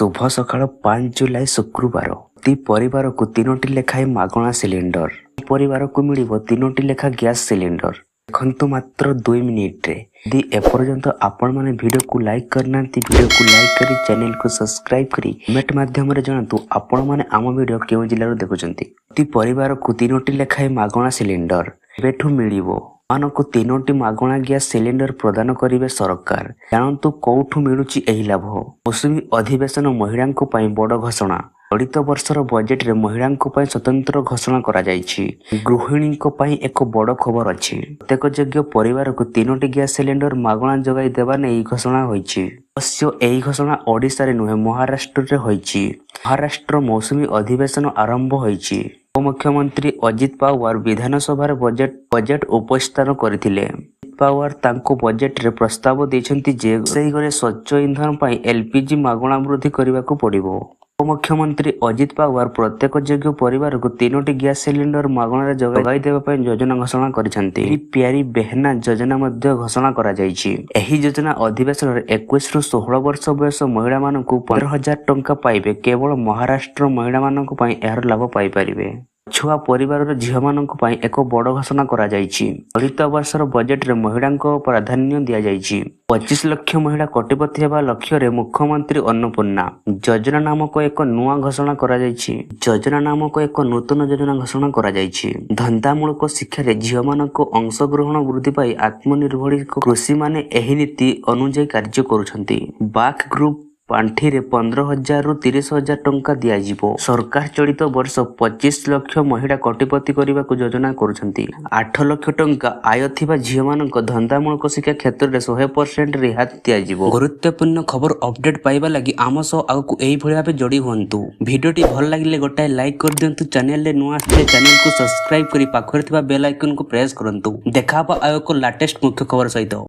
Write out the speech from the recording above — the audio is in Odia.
ଶୁଭ ସକାଳ। 5 ଜୁଲାଇ ଶୁକ୍ରବାର। ପ୍ରତି ପରିବାରକୁ ତିନୋଟି ଲେଖାଏଁ ମାଗଣା ସିଲିଣ୍ଡର। ପରିବାରକୁ ମିଳିବ ତିନୋଟି ଲେଖା ଗ୍ୟାସ୍ ସିଲିଣ୍ଡର। ଦେଖନ୍ତୁ ମାତ୍ର 2 ମିନିଟରେ। ଯଦି ଏପର୍ଯ୍ୟନ୍ତ ଆପଣମାନେ ଭିଡ଼ିଓକୁ ଲାଇକ୍ କରିନାହାନ୍ତି, ଭିଡ଼ିଓକୁ ଲାଇକ୍ କରି ଚ୍ୟାନେଲକୁ ସବସ୍କ୍ରାଇବ୍ କରି କମେଣ୍ଟ ମାଧ୍ୟମରେ ଜଣାନ୍ତୁ ଆପଣମାନେ ଆମ ଭିଡ଼ିଓ କେଉଁ ଜିଲ୍ଲାରୁ ଦେଖୁଛନ୍ତି। ପ୍ରତି ପରିବାରକୁ ତିନୋଟି ଲେଖାଏଁ ମାଗଣା ସିଲିଣ୍ଡର ଏବେଠୁ ମିଳିବ। ମାନଙ୍କୁ ତିନୋଟି ମାଗଣା ଗ୍ୟାସ୍ ସିଲିଣ୍ଡର ପ୍ରଦାନ କରିବେ ସରକାର। ଜାଣନ୍ତୁ କୋଉଠୁ ମିଳୁଛି ଏହି ଲାଭ। ମୌସୁମୀ ଅଧିବେଶନ ମହିଳାଙ୍କ ପାଇଁ ବଡ଼ ଘୋଷଣା। ଚଳିତ ବର୍ଷର ବଜେଟରେ ମହିଳାଙ୍କ ପାଇଁ ସ୍ୱତନ୍ତ୍ର ଘୋଷଣା କରାଯାଇଛି। ଗୃହିଣୀଙ୍କ ପାଇଁ ଏକ ବଡ଼ ଖବର ଅଛି। ପ୍ରତ୍ୟେକ ଯୋଗ୍ୟ ପରିବାରକୁ ତିନୋଟି ଗ୍ୟାସ୍ ସିଲିଣ୍ଡର ମାଗଣା ଯୋଗାଇ ଦେବା ନେଇ ଘୋଷଣା ହୋଇଛି। ଅବଶ୍ୟ ଏହି ଘୋଷଣା ଓଡ଼ିଶାରେ ନୁହେଁ, ମହାରାଷ୍ଟ୍ରରେ ହୋଇଛି। ମହାରାଷ୍ଟ୍ର ମୌସୁମୀ ଅଧିବେଶନ ଆରମ୍ଭ ହୋଇଛି। ଉପମୁଖ୍ୟମନ୍ତ୍ରୀ ଅଜିତ ପାୱାର ବିଧାନସଭାରେ ବଜେଟ ଉପସ୍ଥାପନ କରିଥିଲେ। ଅଜିତ ପାୱାର ତାଙ୍କ ବଜେଟରେ ପ୍ରସ୍ତାବ ଦେଇଛନ୍ତି ଯେ ରୋଷେଇ ଘରେ ସ୍ୱଚ୍ଛ ଇନ୍ଧନ ପାଇଁ ଏଲପିଜି ମାଗଣା ବୃଦ୍ଧି କରିବାକୁ ପଡ଼ିବ। ଉପମୁଖ୍ୟମନ୍ତ୍ରୀ ଅଜିତ ପାୱାର ପ୍ରତ୍ୟେକ ଯୋଗ୍ୟ ପରିବାରକୁ ତିନୋଟି ଗ୍ୟାସ୍ ସିଲିଣ୍ଡର ମାଗଣାରେ ଯୋଗାଇ ଦେବା ପାଇଁ ଯୋଜନା ଘୋଷଣା କରିଛନ୍ତି। ମେରି ପ୍ୟାରି ବେହେନା ଯୋଜନା ମଧ୍ୟ ଘୋଷଣା କରାଯାଇଛି। ଏହି ଯୋଜନା ଅଧିବେଶନରେ 21ରୁ 16 ବର୍ଷ ବୟସ ମହିଳାମାନଙ୍କୁ 15,000 ଟଙ୍କା ପାଇବେ। କେବଳ ମହାରାଷ୍ଟ୍ର ମହିଳାମାନଙ୍କ ପାଇଁ ଏହାର ଲାଭ ପାଇପାରିବେ। ପଛୁଆ ପରିବାରର ଝିଅମାନଙ୍କ ପାଇଁ ଏକ ବଡ଼ ଘୋଷଣା କରାଯାଇଛି। ଚଳିତ ବର୍ଷର ବଜେଟରେ ମହିଳାଙ୍କ ପ୍ରାଧାନ୍ୟ ଦିଆଯାଇଛି। 25 ଲକ୍ଷ ମହିଳା କୋଟିପତି ହେବା ଲକ୍ଷ୍ୟରେ ମୁଖ୍ୟମନ୍ତ୍ରୀ ଅନ୍ନପୂର୍ଣ୍ଣା ଯୋଜନା ନାମକ ଏକ ନୂଆ ଘୋଷଣା କରାଯାଇଛି। ଯୋଜନା ନାମକ ଏକ ନୂତନ ଯୋଜନା ଘୋଷଣା କରାଯାଇଛି। ଧନ୍ଦାମୂଳକ ଶିକ୍ଷାରେ ଝିଅମାନଙ୍କ ଅଂଶଗ୍ରହଣ ବୃଦ୍ଧି ପାଇଁ ଆତ୍ମନିର୍ଭର କୃଷିମାନେ ଏହି ନୀତି ଅନୁଯାୟୀ କାର୍ଯ୍ୟ କରୁଛନ୍ତି। ବାକ୍ ଗ୍ରୁପ ପାଣ୍ଠିରେ 15,000ରୁ 30,000 ଟଙ୍କା ଦିଆଯିବ। ସରକାର ଚଳିତ ବର୍ଷ 25 ଲକ୍ଷ ମହିଳା କୋଟିପତି କରିବାକୁ ଯୋଜନା କରୁଛନ୍ତି। 8 ଲକ୍ଷ ଟଙ୍କା ଆୟ ଥିବା ଝିଅମାନଙ୍କ ଧନ୍ଦାମୂଳକ ଶିକ୍ଷା କ୍ଷେତ୍ରରେ 100% ରିହାତି ଦିଆଯିବ। ଗୁରୁତ୍ୱପୂର୍ଣ୍ଣ ଖବର ଅପଡେଟ୍ ପାଇବା ଲାଗି ଆମ ସହ ଆଗକୁ ଏହିଭଳି ଭାବେ ଯୋଡ଼ି ହୁଅନ୍ତୁ। ଭିଡ଼ିଓଟି ଭଲ ଲାଗିଲେ ଗୋଟାଏ ଲାଇକ୍ କରିଦିଅନ୍ତୁ। ଚ୍ୟାନେଲରେ ନୂଆ ଆସିଥିଲେ ଚ୍ୟାନେଲକୁ ସବସ୍କ୍ରାଇବ୍ କରି ପାଖରେ ଥିବା ବେଲ୍ ଆଇକନକୁ ପ୍ରେସ୍ କରନ୍ତୁ। ଦେଖା ହେବ ଆଉ ଏକ ଲାଟେଷ୍ଟ ମୁଖ୍ୟ ଖବର ସହିତ।